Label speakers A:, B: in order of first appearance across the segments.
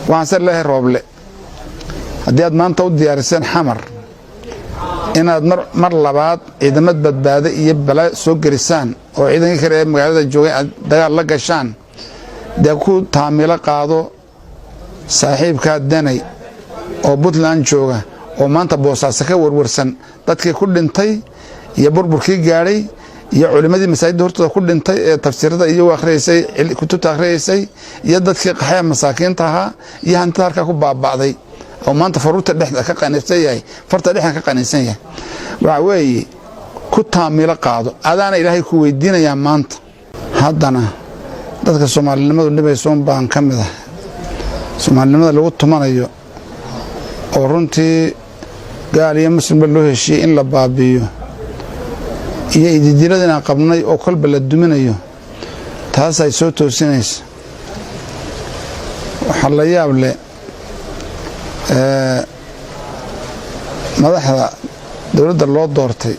A: Waxaan se leeyahay, Rooble, haddii aad maanta u diyaariseen Xamar inaad mar labaad ciidamad badbaado iyo bala soo gelisaan oo ciidankii kale ee magaalada joogay aad dagaal la gashaan, dee ku taamilo qaado saaxiibkaa Danay oo Puntland jooga oo maanta Boosaaso ka warwarsan dadkii ku dhintay iyo burburkii gaadhay iyo culimmadii masaajidda hortooda ku dhintay ee tafsiirada iyagu akhriyaysay, kutubta akhriyaysay, iyo dadkii qaxee masaakiinta ahaa iyo hantida halkaa ku baaba'day oo maanta faruurta dhexda ka qaniinsan yahay, farta dhexda ka qaniinsan yahay. Waxa weeye, ku taamilo qaado, adaana Ilaahay ku weydiinayaa maanta. Haddana dadka Soomaalinimadu dhibaysoon baan ka mid ah, Soomaalinimada lagu tumanayo oo runtii gaal iyo muslimba loo heshiiyey in la baabi'iyo, iyo ididilada inaan qabnay oo kolba la duminayo, taas ay soo toosinaysa. Waxaa la yaab leh, madaxda dowladda loo doortay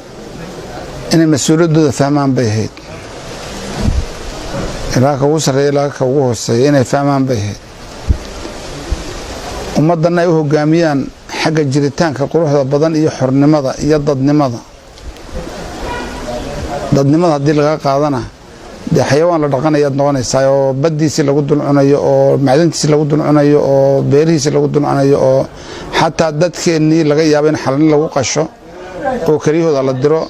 A: inay mas-uuliyaddooda fahmaan bay ahayd, ilaa ka ugu sarreeya ilaa ka ugu hooseeya inay fahmaan bay ahayd, ummaddanna ay u hoggaamiyaan xagga jiritaanka quruxda badan iyo xornimada iyo dadnimada. Dadnimada haddii laga qaadana, dee xayawaan la dhaqanayaad noqonaysaa oo baddiisii lagu dul cunayo oo macdantiisii lagu dul cunayo oo beerihiisii lagu dul cunayo oo xataa dadkeennii laga yaabo in xalani lagu qasho oo kelyahooda la diro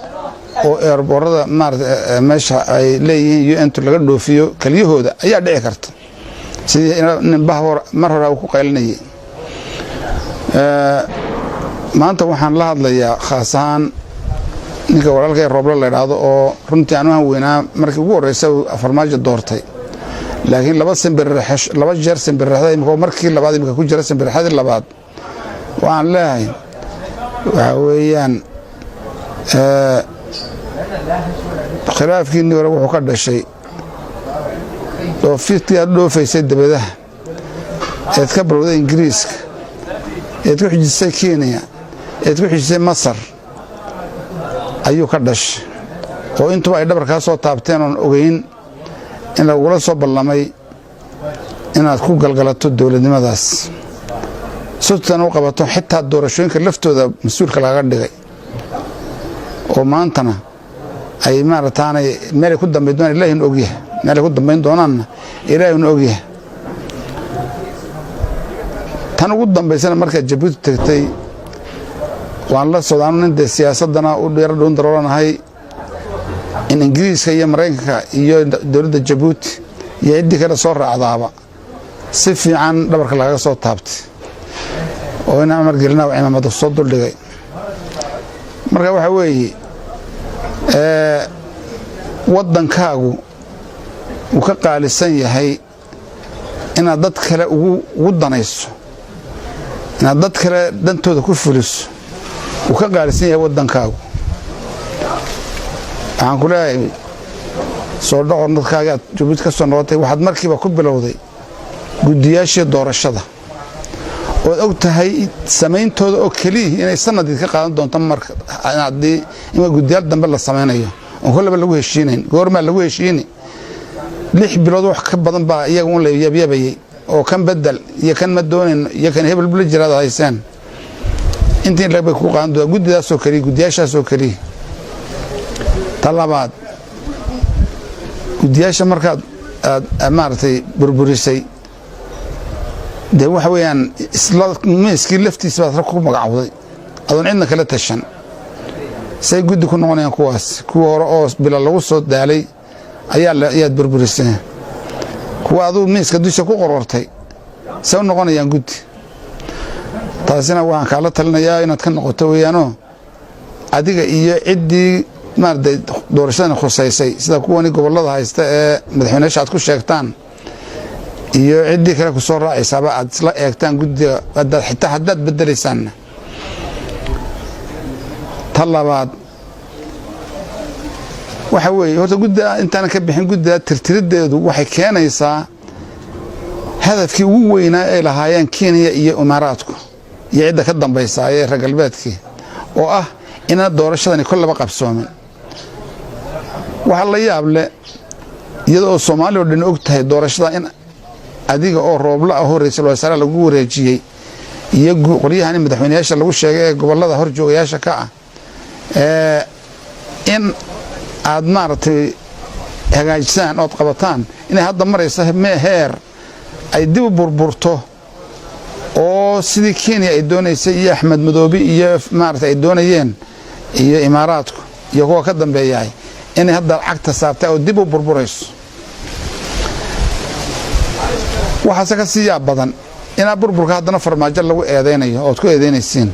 A: oo airport-ada maarata meesha ay leeyihiin UN-tu laga dhoofiyo kelyahooda ayaa dhici karta, sidii nin bahor mar hore uu ku qaylinayay. Maanta waxaan la hadlayaa khaas ahaan ninka walaalkay Rooble la idhaahdo oo runtii aan u hanweynaa markii ugu horreysa uu Farmaajo doortay, laakiin laba simbirraxo, laba jeer simbirraxda, imika markii labaad imika ku jira simbirraxadii labaad. Waxaan leeyahay, waxaa weeyaan, khilaafkiinii hore wuxuu ka dhashay dhoofitii aad dhoofaysay debadaha eed ka bilowday Ingiriiska, eed ku xijisay Kenya, eed ku xijisay Masar ayuu ka dhashay, oo intuba ay dhabarkaa soo taabteen oon ogeyn in lagula soo ballamay inaad ku galgalato dowladnimadaas, sutana u qabato, xitaa doorashooyinka laftooda mas-uulka lagaga dhigay, oo maantana ay maarataanay meelay ku dambayn doonaan Ilaahina ogyahay, meelay ku dambayn doonaanna Ilaahina ogyahay. Tan ugu dambaysana markaad Jabuuti tagtay waan la socda anu, nin dee siyaasaddana u yaro dhuun daroolanahay, in Ingiriiska iyo Maraykanka iyo dowladda Jabuuti iyo ciddii kale soo raacdaaba si fiican dhabarka lagaga soo taabtay oo in Cumar Gelina cimaamada soo duldhigay. Marka waxaa weeye, waddankaagu uu ka qaalisan yahay inaad dad kale ugu danayso, inaad dad kale dantooda ku fuliso uu ka qaalisan yahay waddankaagu. Waxaan ku leeyahay, soo dhaqor dadkaaga aad Jabuuti ka soo noqotay, waxaad markiiba ku bilowday guddiyaashii doorashada ood og tahay samayntooda oo keliyihii inay sanadii ka qaadan doonto. Marka haddii in guddiyaal dambe la samaynayo oon kollaba lagu heshiinayn, goormaa lagu heshiini? 6 bilood wax ka badan baa iyaga un la yabyabayey oo kan bedel iyo kan ma doonayno iyo kan hebel bula jiraad hayseen. Intii bay ku qaadan doontaa guddidaasoo keliya, guddiyaashaasoo keliya. Ta labaad, guddiyaasha markaad aad maaragtay burburisay, dee waxa weeyaan isla miiskii laftiisa baad rag ku magacawday adoon cidna kala tashan. Say guddi ku noqonayaan kuwaas? Kuwa hore oo bila lagu soo daalay ayaa ayaad burburisay, kuwa aduu miiska dusha ku qorortay say u noqonayaan guddi? Taasina waxaan kaala talinayaa inaad ka noqoto weeyaanoo adiga iyo ciddii maaragtay doorashadan khusaysay, sida kuwani gobollada haysta ee madaxweyneyaasha aad ku sheegtaan iyo ciddii kale ku soo raacaysaaba, aad isla eegtaan guddiga hadaad xitaa haddaad bedelaysaanna. Ta labaad waxa weeye, horta guddida intaanan ka bixin, guddida tirtirideedu waxay keenaysaa hadafkii ugu weynaa ay lahaayeen Kenya iyo Imaaraadku iyo cidda ka dambaysa ee reer galbeedkii, oo ah inaan doorashadani kollaba qabsoomin. Waxaa la yaab leh, iyada oo Soomaaliya o dhan og tahay doorashada in Adiga oo Roobla ahoo ra-iisul wasaare lagu wareejiyey iyo qolyahani madaxweyneyaasha lagu sheegay ee gobolada horjoogayaasha ka ah, in aad maaragtay hagaajisaan ood qabataan, inay hadda marayso heer ay dib u burburto oo sidii Kenya ay doonaysay iyo Axmed Madoobe iyo maarata ay doonayeen iyo Imaaraadku iyo kuwa ka dambeeyahay, inay hadda cagta saartay oo dib u burburayso. Waxaase ka sii yaab badan inaa burburka haddana Farmaajo lagu eedaynayo ood ku eedaynaysiin.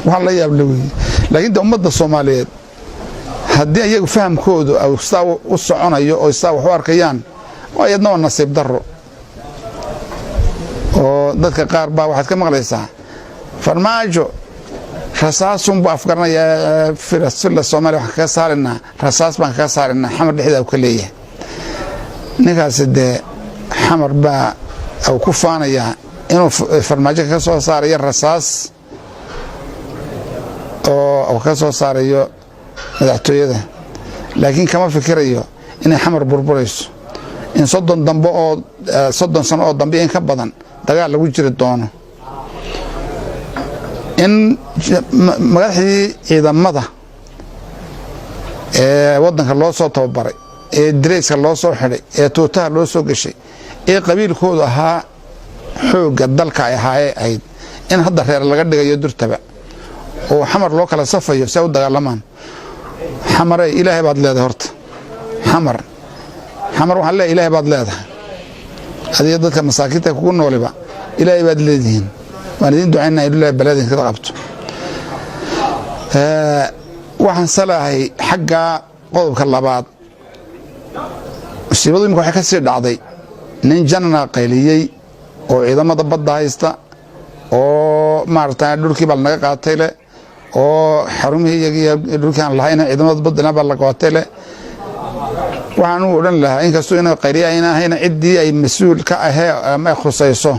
A: Waxaa la yaab la weeye, laakiin de ummadda Soomaaliyeed haddii iyagu fahamkoodu sidaa u soconayo oo sidaa wax u arkayaan, waa iyadna waa nasiib darro. Oo dadka qaar baa waxaad ka maqlaysaa, "Farmaajo rasaasunbuu afgaranayaa, Villa Soomaaliya waxaan kaga saarinaa rasaas baan kaga saarinaa." Xamar dhexdeeda u ka leeyahay ninkaasi. Dee Xamar baa uu ku faanayaa inuu Farmaajo kaga soo saarayo rasaas oo uu kaga soo saarayo madaxtooyada, laakiin kama fikirayo inay Xamar burburayso, in 30 dambe oo 30 sano oo dambe in ka badan dagaal lagu jiri doono, in madaxdii ciidamada ee waddanka loo soo tababaray, ee dareyska loo soo xidhay, ee tuutaha loo soo geshay, ee qabiilkoodu ahaa xoogga dalka ay ahaayee ahayd, in hadda reer laga dhigayo durtaba oo Xamar loo kala safayo si ay u dagaalamaan. Xamarey, Ilaahay baad leedahay horta. Xamar, Xamar, waxaan leeyahay, Ilaahay baad leedahay. Adiga dadka masaakiinta kugu nooliba Ilaahay baad leedihiin. Waan idiin ducaynaa in Ilahay balada idinka qabto. Waxaan salahay xagga qodobka labaad. Musiibadu imika waxay ka sii dhacday nin janana qayliyey oo ciidamada badda haysta oo maarata dhulkii baa lanaga qaatay leh, oo xarumihii iyagiyo dhulkii aan lahayna ciidamada baddana baa la qaatay leh. Waxaan u odhan lahaa, inkastoo inuu qayliya ayna ahayna, ciddii ay mas-uul ka ahee ama ay khusayso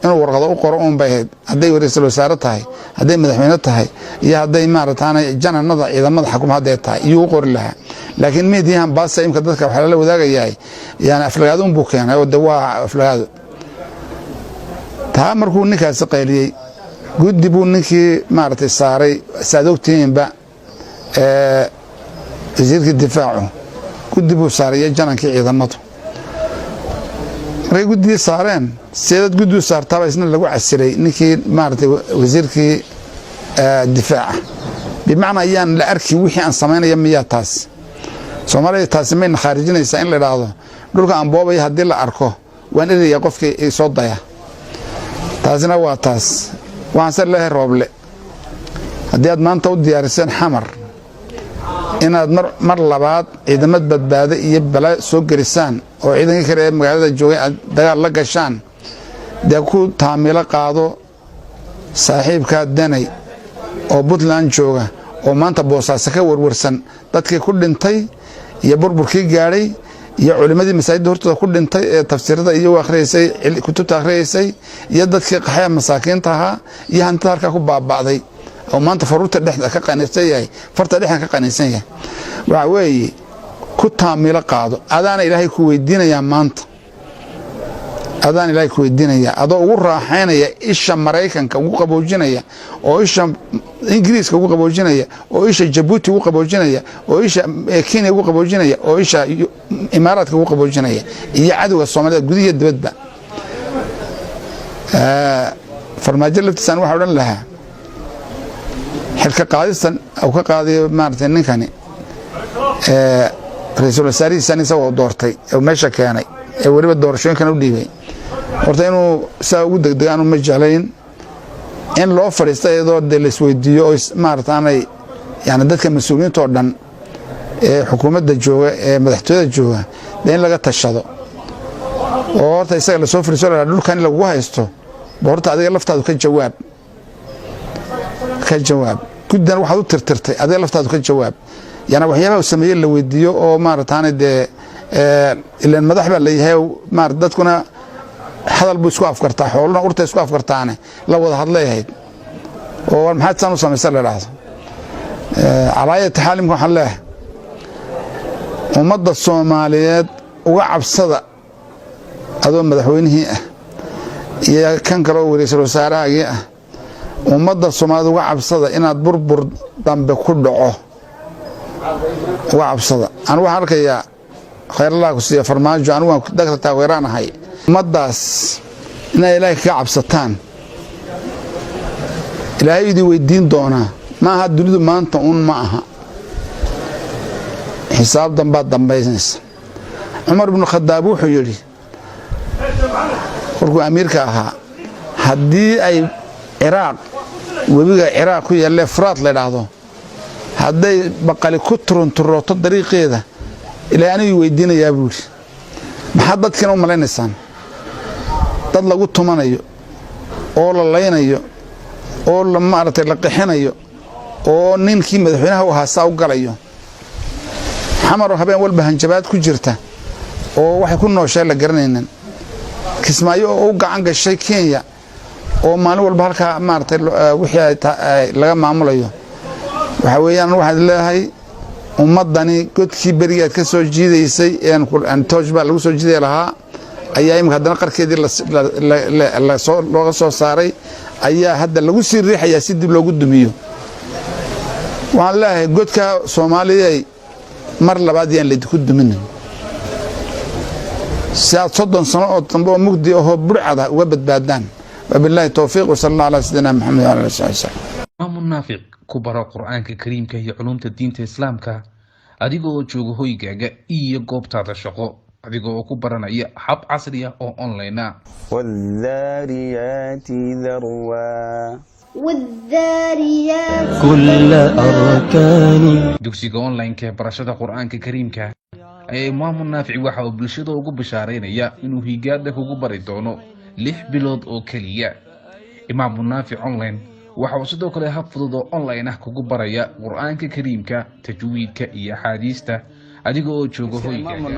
A: inuu warqado u qoro uun bay ahayd, hadday ra-iisul wasaare tahay, hadday madaxweyne tahay iyo hadday maarataana jananada ciidamada xakuma hadday tahay, iyuu u qori lahaa. Laakiin meediyahan baasa imka dadka waxaa lala wadaagayahay, yani aflagaado unbuu keenay oo de waa aflagaado. Taa markuu ninkaasi qayliyey, guddi buu ninkii maaragtay saaray. Saad ogtihiinba, wasiirkii difaacu guddi buu saaray iyo janankii ciidamadu. Markay guddidii saareen, seedad guddi u saartaaba isna lagu casilay ninkii maaragtay wasiirkii difaaca. Bimacnaa ayaan la arkin wixii aan samaynaya miyaa taas Soomaaliya? Taasi mayna khaarijinaysaa in la idhaahdo dhulka aan boobaya haddii la arko waan eraya qofkii soo daya? Taasina waa taas. Waxaan se leeyahay Rooble, haddii aad maanta u diyaariseen Xamar inaad mar labaad ciidamad badbaado iyo bala soo gelisaan oo ciidankii kale ee magaalada joogay aad dagaal la gashaan, dee ku taamilo qaado saaxiibkaa Danay oo Puntland jooga oo maanta Boosaaso ka warwarsan dadkii ku dhintay iyo burburkii gaadhay iyo culimmadii masaajidda hortooda ku dhintay ee tafsiirada iyo akhriyeysay, kutubta akhriyeysay, iyo dadkii qaxaya masaakiinta ahaa iyo hantida halkaa ku baaba'day, oo maanta faruurta dhexda ka qaniinsan yahay, farta dhexda ka qaniinsan yahay. Waxa weeye, ku taamilo qaado. Adaana Ilaahay ku weydiinayaa maanta, adaan Ilaahay ku weydiinaya, adoo ugu raaxaynaya isha Maraykanka ugu qaboojinaya, oo isha Ingiriiska ugu qaboojinaya, oo isha Jabuuti ugu qaboojinaya, oo isha Kenya ugu qaboojinaya, oo isha Imaaraadka ugu qaboojinaya, iyo cadowga Soomaalida gudihiyo dibadba. Farmaajo laftiisaan waxaa odhan lahaa, xilka qaadistan uu ka qaadayo maaragtay ninkani ra-iisul wasaarihiisan isagoo doortay oo meesha keenay ee weliba doorashooyinkan u dhiibay, horta inuu saa ugu degdegaanu ma jeclayn. In loo fadhiista iyadoo dee la isweydiiyo oo maarata aanay yani dadka mas-uuliyiinta oo dhan ee xukuumadda jooga ee madaxtooyada jooga dee in laga tashado oo horta isaga lasoo fadhiiso, la dhulkan in lagugu haysto ba horta adiga laftaadu ka jawaab, ka jawaab. Guddan waxaad u tirtirtay adiga laftaadu ka jawaab. Yani waxyaabaha uu sameeyey la weydiiyo oo maarataane dee ilan madax baa leeyahay, maarata dadkuna hadal buu isku afkartaa, xooluna urta isku afkartaane, la wada hadlay ahayd oo maxaad saan u samaysa la idhaahdo. Calaayati xaalimka waxaan leeyahay, ummadda Soomaaliyeed uga cabsada. Adoo madaxweynihii ah iyo kan kaloo ra'iisul wasaarahaagii ah, ummadda Soomaalida uga cabsada inaad burbur dambe ku dhaco, uga cabsada. Anu waxaan arkayaa, khayrallah ku siiya Farmaajo, anigu waan dadka taageeraan ahay. Ummaddaas inaad Ilaahay kaga cabsataan, Ilaahay idin weydiin doonaa. Ma aha dunidu maanta uun, ma aha, xisaab dambaad dambaynaysa. Cumar ibnu Khadaab wuxuu yidhi kolkuu amiirka ahaa, haddii ay Ciraaq, webiga Ciraaq ku yaallee Furaat la idhaahdo, hadday baqali ku turunturooto dariiqeeda, Ilaahay anigii weydiinayaa, buu yidhi. Maxaad dadkiina u malaynaysaan? Dad lagu tumanayo oo la laynayo oo la maaragtay la qixinayo oo ninkii madaxweynaha u ahaa saa u galayo, Xamaroo habeen walba hanjabaad ku jirta oo waxay ku nooshahay la garanaynin, Kismaayo oo u gacan gashay Kenya oo maalin walba halkaa maaragtay wixii laga maamulayo. Waxaa weeyaan, waxaad leedahay ummaddani godkii berigaad ka soo jiidaysay tooj baa lagu soo jiiday lahaa ayaa imika haddana qarkeedii looga soo saaray, ayaa hadda lagu sii riixayaa si dib loogu dumiyo. Waxaan leeyahay, godka Soomaaliyay mar labaad yaan laydinku duminin, si aad 30 sano oo dambe oo mugdi ahoo burcada uga badbaadaan. Wabilaahi towfiiq, wasala allah calaa sayidina Maxamed wala ali saxbi wasalam.
B: Imaamu Naafic ku baro Qur-aanka Kariimka iyo culumta diinta Islaamka adiga oo jooga hoygaaga iyo goobtaada shaqo, adiga oo ku baranaya hab casri ah oo online ah.
C: والذاريات ذروا.
D: والذاريات.
E: كل أركان.
B: Dugsiga online-ka ee barashada Qur-aanka Kariimka ayaa Imaamu Naafici waxa uu bulshada ugu bishaaraynaya inuu higaada kugu bari doono 6 bilood oo keliya. Imaamu Naafic Online waxa uu sidoo kale hab fudud oo online ah kugu baraya Qur-aanka Kariimka, tajwiidka iyo axaadiista adiga oo jooga hoygaaga.